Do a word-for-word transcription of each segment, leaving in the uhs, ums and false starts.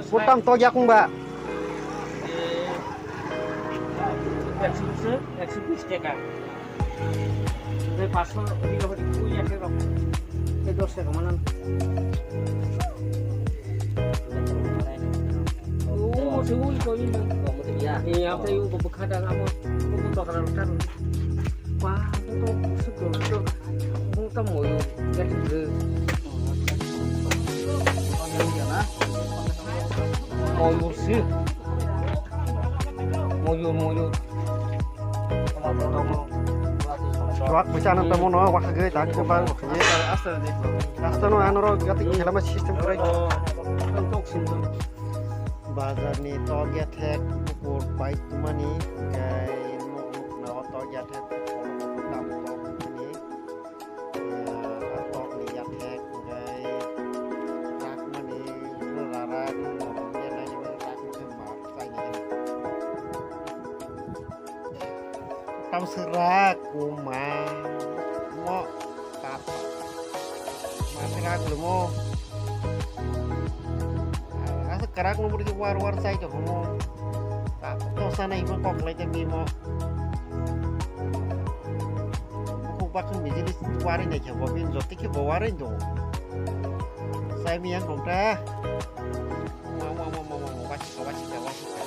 Butang to yakung ba. Ekso bis, ekso bis taka. Oke, paanch sho, ini dapat itu yang saya rok. Ini dos taka mana? Oh, mau sih, mau kau ini. Iya, apa yang kau berkata kamu? Kau mau tokar kan? Wah, kau tuh busuk tuh. Kau tuh mau yuk, ya juga. Mau yuk sih. Moyur, moyur. Wak bwsa nang tamo no, wak hagwi tak, wak hagwi tak. Asta no, ano ro gati khelama system kwrwi. Bazar ni tokya thek bukur pai tumani, kai nuk nuk na o tokya thek bukur tam tok tumani. Ah, tok ni yathek, hwnkhe rak mani, rarak, norok ya nai, rak mani mar, chai ni. Tam se rak, kuma, mo, tap. Ma se rak le mo. Asa karak no budi war war chai to mo. Tap, to sana ibo kok lai te bi mo. Bukhuk bakhe mijili warinai khe bo, bini jotoi khe bo warin tongo. Chai miyang kongta. Ma, ma, ma, ma, ma, ma, wasika, wasika, wasika.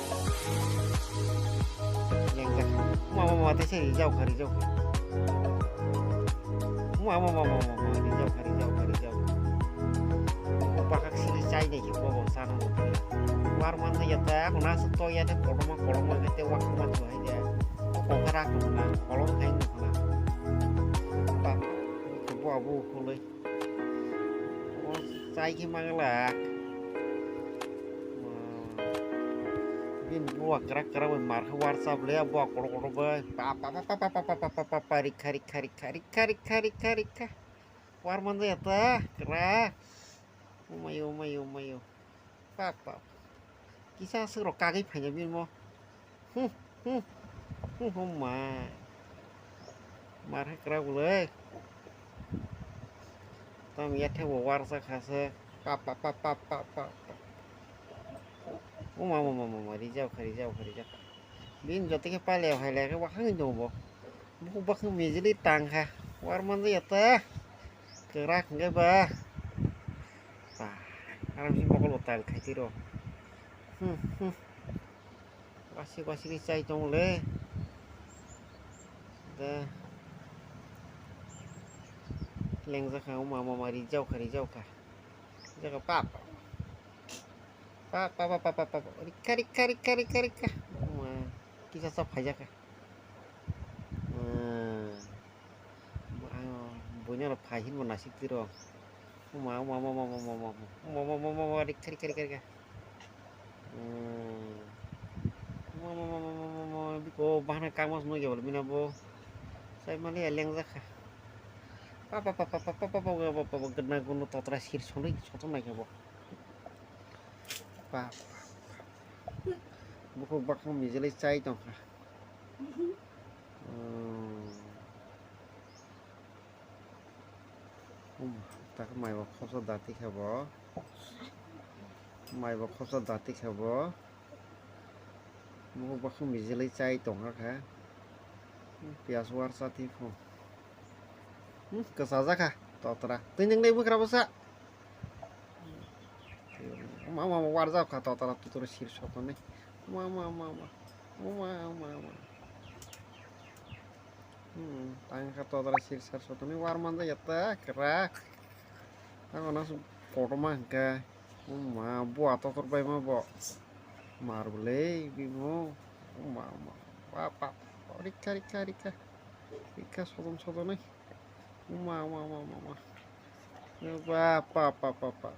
Lengjak. Ma, ma, ma, tei se rijao kha, rijao kha. Ma, ma, ma, ma, ma, ma, rijao kha, rijao kha, rijao kha. Bukhuk bakhe sili chai nai khe bo, bo sana bo. War man ya ta, ko na su to ya ta, koloma, koloma, te wa, wa, wa, ya. Kokra khna, kolom hai khna. Ba, bo abu khulai. O chai khe mangla. Bin bo krak krak bai mar khe war chap le, bo koro koro bai. Pa, pa, pa, rikha, rikha, rikha. War man ya ta, kra. Umayo, umayo, umayo. Pak, pak. Kisa aswk rok kagwi phaina bini mo. Hmm, hmm. Hmm, hum ma. Mar hai kwrak bwlwi. Tam yathek bo warsa kha se. Pak, pak, pak. Uma, uma, uma, uma. Rijao kha, rijao kha, rijao kha. Bini joto khe pailao hai lai khe wakhang tongo bo. Bukhuk bakhang mijili tang kha. War man ya ta. Kwrak hwnkhe ba. Ba, aro bini mokol bo tal khai tiro. Hmm, hmm. Wasik wasik ni chai tong le. Da. Lengjak kha, uma, uma, uma, rijao kha, rijao kha. Rijao kha, pap. Pap, pap, pap, pap, pap, pap. Rikha, rikha, rikha, rikha, rikha. Uma, kisa sa phaijak kha. Hmm. Ang buino phai hinbo nasik tiro. Uma, uma, uma, rikha, rikha, rikha, rikha. Hmm. Uma, uma, uma, biko bahna kangmas nugya bol bina bo. Sai mali eleng jakha. Pa, pa, pa, gana gunu totra sir sonoi sotonai khe bo. Pa. Bukhuk bakhang mijili chai tongkha. Hmm. Hmm, tak mai bo khopsa dati khe bo. Mai bo khopsa dati khe bo. Bukhuk bakhang mijili chai tongkha khe. Piyas warsa ti pho. Hmm, kwchajak kha totra. Twi nang dai bwkra bwsa. Ma, ma, ma, warjak kha totra tutura sir sotoni. Ma, ma, ma, ma. Ma, ma, ma, ma. Hmm, tang kha totra sir sar sotoni war manja yatta kra. Ang ono kotorma hwnkhe. Ma, bua totor bai ma bo. Mar bwlwi bimo. Ma, ma. Pa, pa. Rikha, rikha, rikha. Rikha sodon sodonwi. Uma, uma, uma, uma, uma. Ba, pa, pa, pa, pa.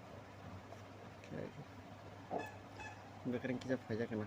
Bekereng kisa phaijak kena.